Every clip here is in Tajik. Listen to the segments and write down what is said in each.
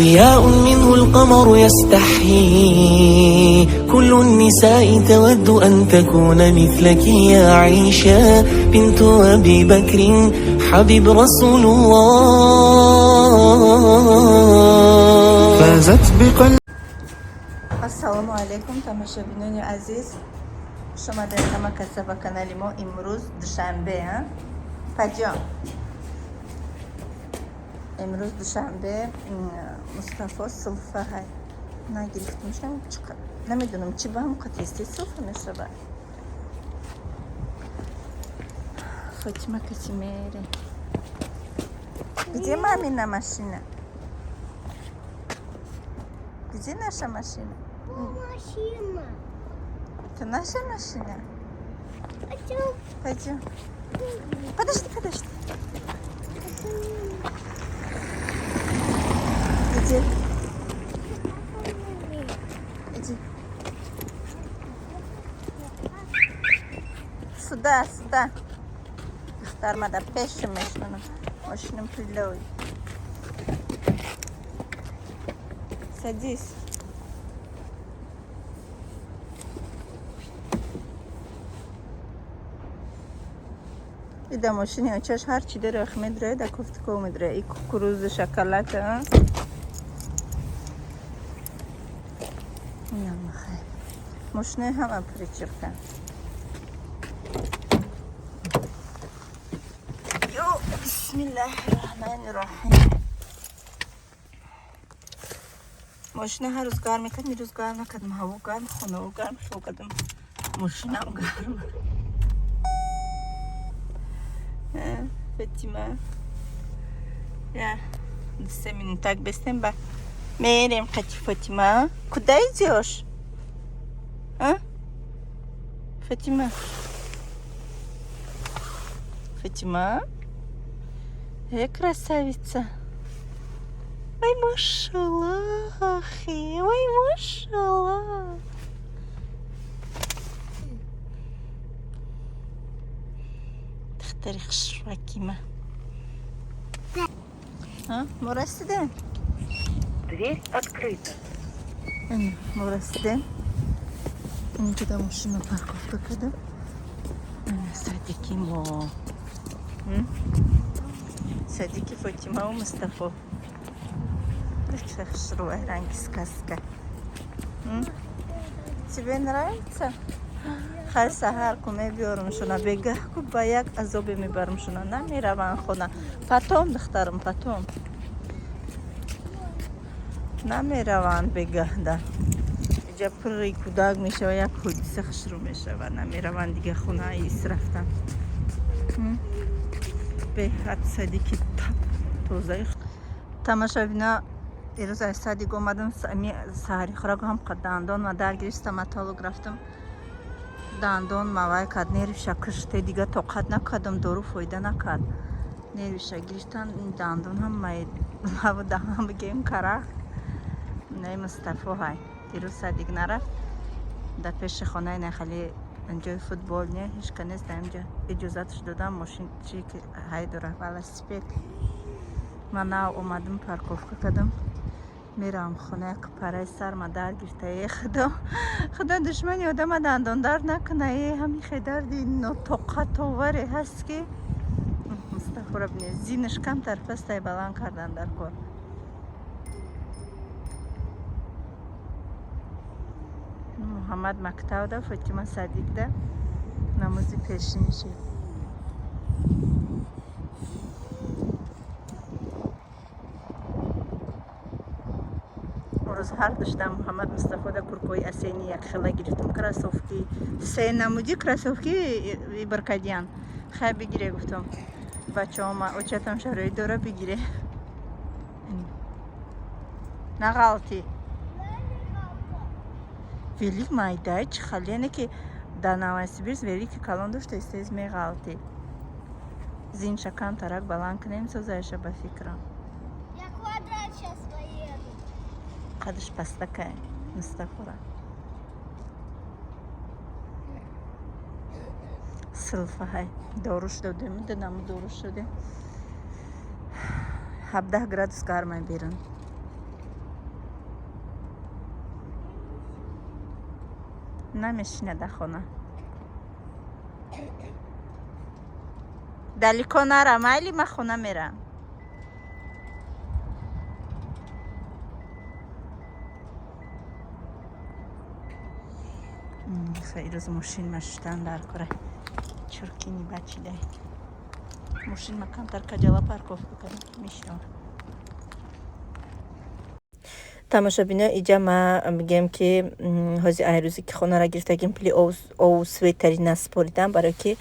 ضياء منه القمر يستحيي. كل النساء تود أن تكون مثلك يا عيشة بنت أبي بكر حبيب رسول الله. فازت بقلب Ассалому алайкум, тамошобинони азиз, хуш омадед ҳама каса ба канали мо. Имрӯз душанбе, а? Паҷон, имрӯз душанбе. Мустафо сулфа ҳай нагирифтимш, намедонам, чӣ ба ҳам қатисти сулфа мешавад. Фотима кати мере. Где мамина машина? Где наша машина? Машина. Это наша машина? Пойдем. Пойдем. Подожди, подожди. Иди. Иди. Сюда, сюда. Духтармада пеши мешунам. Мошинам прилёй. Садись. Ида мошини очаш ҳар чӣ дاره, медроя, да кофтико медроя. И кукурузу, шоколад, а? Инамахай. Мошинаи ҳама причирка. Ё, бисмиллаҳи раҳмани раҳим. Мошина ҳар рӯз гарм мекард, имрӯз гарм накардам. Ҳаво гарм, хонао гарм, хел кардам. Мошинам гарм. Фатима. Я, 2 минутак бестем ба. Мерем қати Фатима. Куда идешь? А? Фатима. Фатима? Э, красавица. Ой, машаллах. Ой, машаллах. Духтари хушракима. А, мо расидем? Дверь открыта. Мо расидем. Инҷода мошина парковка кардам. Садики мо. Садики Фотимаву Мустафо. Чӣ хушрӯай, ранги сказка. Тебе нравится? Ҳар саҳар ку мебиёрумшуна, бегаҳ ку ба як азобе мебарумшуна, намераванд хона. Потом, духтарам, потом. Намераванд бегаҳда. Иҷа пурри кӯдак мешава, як ҳодиса хушрӯ мешава. Намераванд дига хона ис рафтан. Беҳад садики тап тозаи. Тамошобино, ирӯз аз садик омадам, саҳари хӯрак ҳам дандон ма дар гирифт, стоматолог рафтам. Дандон мавай кард, нервиша куште, дига тоқат накардам, дору фоида накард. Нервиша гирифтан, дандон ҳам лабу даҳан бигем карах. Наи Мустафо ҳай. Дирӯз садик нарафт. Дар пеши хонаи нахали ҷои футбол не, ҳеч ка нест дар инҷа. Иҷозатш додам, мошин чи ки ҳай дора, велосипед. Ман нав омадам, парковка кардам. Меравам хона, як параи сарма дар гирифта. Е худо, худо душмани одама дандондард накуна. Е, ҳамин хел дарди нотоқатоваре ҳаст ки. Мустафоро бинед, зинаш камтар пастай баланд кардан дар кор. Муҳаммад мактабда, Фотима садикда, намози пешиниши. Рӯз ҳар душтам Муҳаммад Мустафода курткои осенний якхела гирифтам, кроссовки, се намуди кроссовки выбор кардиян. Хай, бигире, гуфтам, бачаома очатам шароит дора, бигире. Нағалти. Велик майдай чӣ халене ки дар Новосибирск велики калон дошта истез меғалти. Зинша камтарак баланд кунем, созаиша, ба фикрам. Я квадрат сейчас поеду. Қадаш пастакай Мустафора. Силфаҳай доруш додем, динаму доруш додем. 17 градус гармай берун. Намешина дар хона. Далеко нара, майли, ман хона мерам. Ирӯз мошин ма шуштан дар кора. Чуркини бачидай. Мошин ма камтар каҷала парковка кардам, мешинам. Тамошобино, иҷа ма мегӯям, ки ҳози айрӯзе ки хонара гирифтагим, пули ову светари насупоридам, барое ки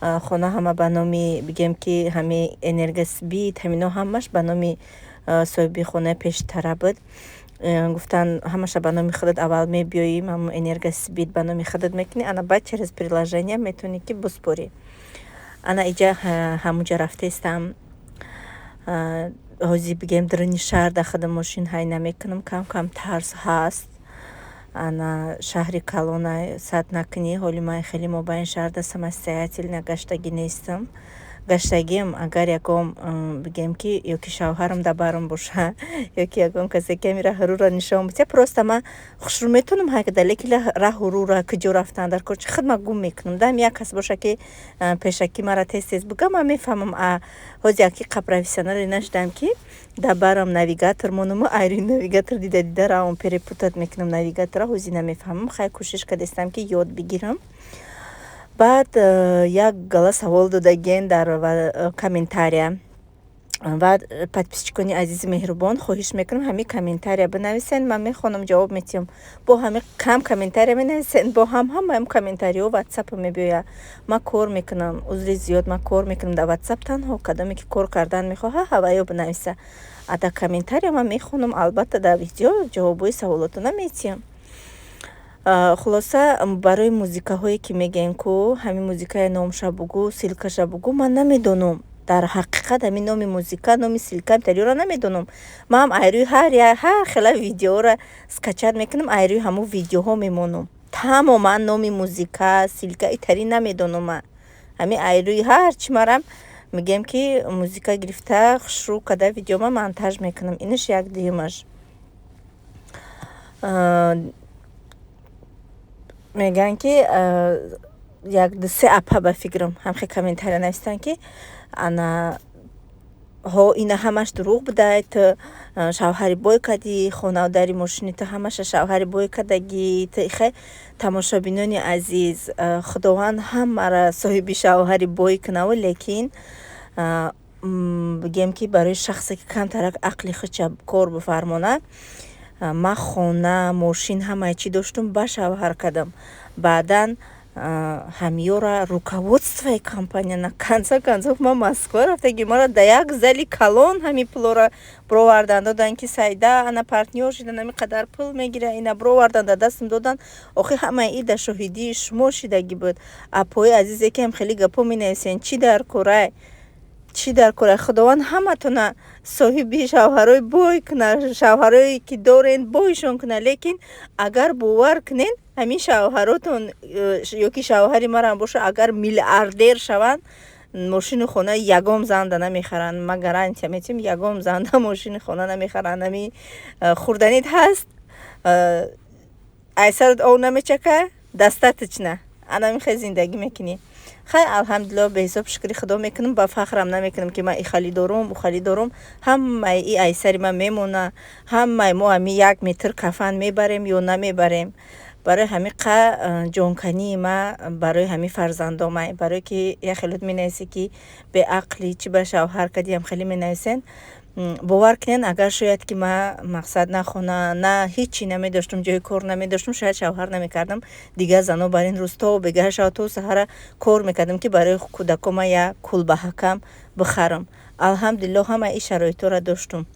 хона ҳама ба номи, бигем ки, ҳами энергосбыт, ҳамино ҳамаш ба номи соҳиби хонаи пештара буд. Гуфтан, ҳамаша ба номи худат аввал мебиёӣ, ҳамн энергосбыт ба номи худат мекунӣ, ана баъд через приложение метавонӣ ки буспорӣ. Ана иҷа ҳамунҷа рафтаистам. Ҳозир, бигем, даруни шаҳр дар худи мошин ҳай намекунам, кам кам тарс ҳаст. Ана шаҳри калона сад накунӣ. Ҳоли ман хеле мобайни шаҳрда самостоятельно гаштагӣ нестам. Гаштагиам, агар ягон, бигем ки, ёки шавҳарам дар барам боша, ёки ягон касе ки ҳами раҳруро нишон битя. Просто ман хушрӯ метавонам ҳай када, лекин раҳрура куҷо рафтан дар кор, чи худ ман гум мекунам. Даам як кас боша, ки пешакӣ мара тез тез буга, ман мефаҳмам. А ҳозир яки қа профессионале нашудам, ки дар барам навигатор монуму айрӯи навигатор дида дида равам, перепутать мекунам навигатора. Ҳозир намефаҳмам. Хай, кӯшиш кардастам, ки ёд бигирам. Баъд як гала савол додагиен дар комментария. Ва подписчикони азизи меҳрубон, хоҳиш мекунам, ҳамин комментария бинависен, ман мехонам, ҷавоб метиҳам. Бо ҳами кам комментария менависен, бо ҳам ҳамаам комментариҳо ватсапа мебиёяд. Ман кор мекунам, узри зиёд, ман кор мекунам. Дар ватсап танҳо кадоме ки кор кардан мехоҳад, ҳаваё бинависа. А дар комментария ман мехонам, албатта, дар видео ҷавобҳои саволотона метиҳам. Хулоса, барои музикаҳое ки мегӯем ку, ҳамин музикаи номша бугӯ, ссылкаша бугӯ, ман намедонам. Дар ҳақиқат ҳамин номи музика, номи ссылка тариёро намедонам. Ман айрӯи ҳар хела видеоро скачать мекунам, айрӯи ҳамун видеоҳо мемонам. Тамоман номи музика, ссылка итари намедонам. Ман ҳамин айрӯи ҳарчи марам, мегӯем ки, музика гирифта, хушрӯ карда, видеома монтаж мекунам. Инаш як. Дуюмаш, мегӯянд ки як ду се апа, ба фикрам, ҳамхе комментария навистанд, ки ана ҳо, ина ҳамаш дурӯғ будай, ту шавҳари бой кардӣ, хонаву дари мошини ту ҳамаша шавҳари бой кардагӣ ту. Ихе, тамошобинони азиз, Худованд ҳамаро соҳиби шавҳари бой кунаву, лекин бигем ки, барои шахсе ки камтарак ақли худша кор бифармонад, ман хона, мошин, ҳамаи чӣ доштум, ба шавҳар кардам. Баъдан ҳамёра руководствои компания, на конце концов ман Москва рафтаги, мара да як зали калон ҳами пулора бировардан додан, ки Сайда ана партнёр шидан, ҳами қадар пул мегира. Ина бировардан, да дастам додан. Охи ҳамаи и дар шоҳидии шумо шидагӣ буд. Апои азизе ки ҳам хеле гапо менависен, чӣ дар корай, чӣ дар кора? Худованд ҳаматона соҳиби шавҳарои бой куна, шавҳарое ки дорен, бойшон куна. Лекин агар бовар кунен, ҳамин шавҳаротон ёки шавҳари марам боша, агар миллиардер шаванд, мошину хона ягон занда намехаранд. Ма гарантия метиҳам, ягон занда мошини хона намехаранд. Ҳами хӯрданит ҳаст, айсарат ов намечака, достаточно, анами хел зиндагӣ мекунӣ. Хай, алҳамдулилло, беҳисоб шукри Худо мекунам, ба фахрам намекунам, ки ман и хали дорум, ӯ хали дорум. Ҳамаи и айсари ман мемона. Ҳамаи мо ҳами як метр кафан мебарем ё намебарем. Барои ҳами қа ҷонкании ма барои ҳами фарзандомай, барое ки як хелот менависӣ, ки беақлӣ, чӣ ба шавҳар кардиам, хеле менависен. Бовар кунен, агар шояд ки ма, мақсад, на хона, на ҳичи намедоштум, ҷои кор намедоштум, шояд шавҳар намекардам. Дигар зано бар ин рӯз то бегаҳ шава, то саҳара кор мекардам, ки барои кӯдакома як кулбаҳакам бихарам. Алҳамдулилло, ҳамаи ин шароитҳоро доштум.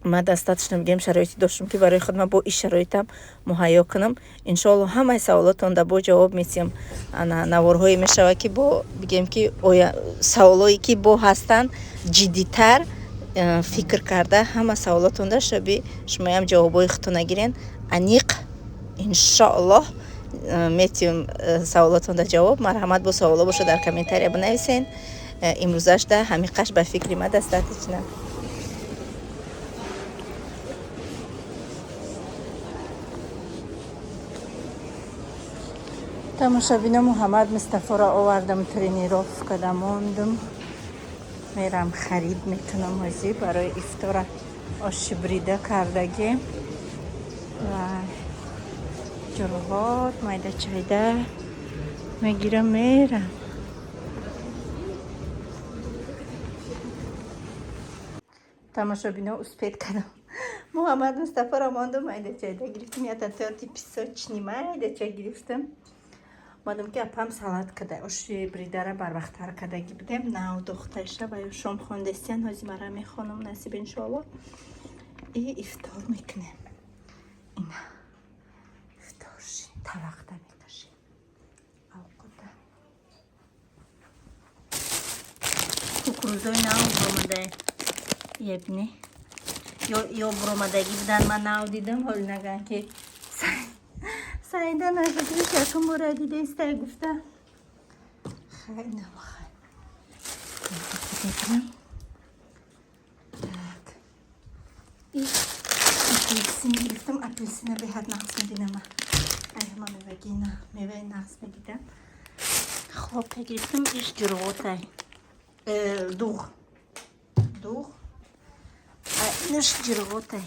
Ман достаточно, бигем, шароите доштум, ки барои худман бо ин шароитам муҳайё кунам. Иншоалло, ҳамаи саволотонда бо ҷавоб метиҳам. Ана наворҳое мешавад, ки бо, бигем ки, оя саволое ки бо ҳастанд, ҷиддитар фикр карда, ҳама саволотонда шаби шумоям ҷавобҳои худтона гирен аниқ. Иншоаллоҳ, метиҳам саволотонда ҷавоб. Марҳамат, бо саволо боша, дар комментария бинависен. Имрӯзашда ҳамиқаш ба фикри ма достаточно. Тамошобино, Муҳаммад Мустафоро овардам, тренировка да мондум. Мерам, харид мекунам ҳозӣ барои ифтора. Оши брида кардагӣ ва ҷурғот майда чайда мегирам, мерам. Тамошобино, успеть кардам. Муҳаммад Мустафоро мондум, майда чайда гирифтем, ята торти песочный майдача гирифтам. Омадам, ки апам салат када. Оши бридара барвақттар кардагӣ будем, нав духташа ва ё шом хондестиян. Ҳози мара мехонам, насиб, иншоалло, и ифтор мекунем. Ина ифтор тавақта мекашем, авқота. Кукурузои нав буромада, ебни ё буромадагӣ будан, ман нав дидам. Ҳоли наган, ки Саида нафикраш якум бора дидестай, гуфта. Хай, навхай. Так. И апельсин гирифтам. Апельсина беҳад нағз мединам. Ай, ҳама мевагина, меваи нағз медидам. Хлопья гирифтам, иш ҷурғотай. Дуғ. Дуғ. Инаш ҷурғотай.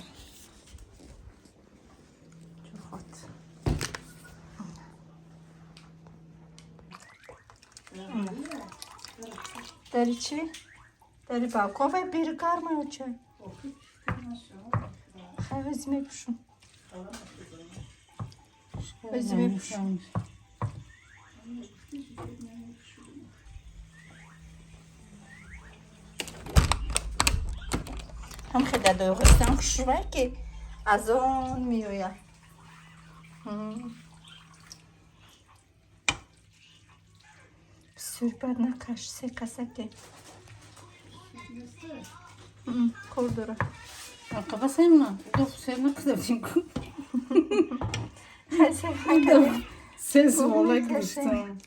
Ҷурғот. Дари чӣ? Дари балкон вай бери гарма ё чай? Хай, ҳози мепӯшум. Ҳози мепӯшум. Ҳам хеле дойғистан хушрӯй, ки аз он меояд. Бисёр бад накаш, се касаке. Кор дора. Ақаба семна, ду сер накардем ку. Хай, се накардем. Се суола гирифтам.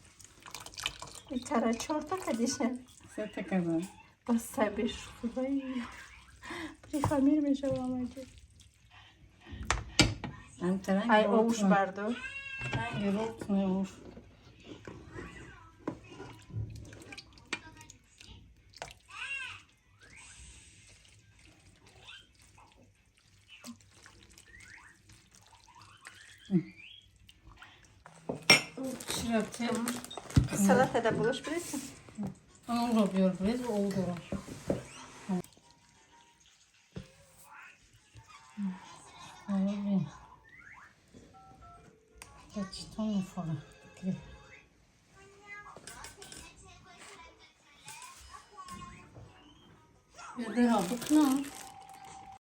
Итара чорта кадиша. Сета кардам. Бас сабеш хубай. Прихамир мешавам аҷа. Ай, овуш бардор. Ранги рӯтне уш. Салата да булуш билесиң? Онро биёр, билез, ол дорам. Бин. Читон фора. Ядера букна.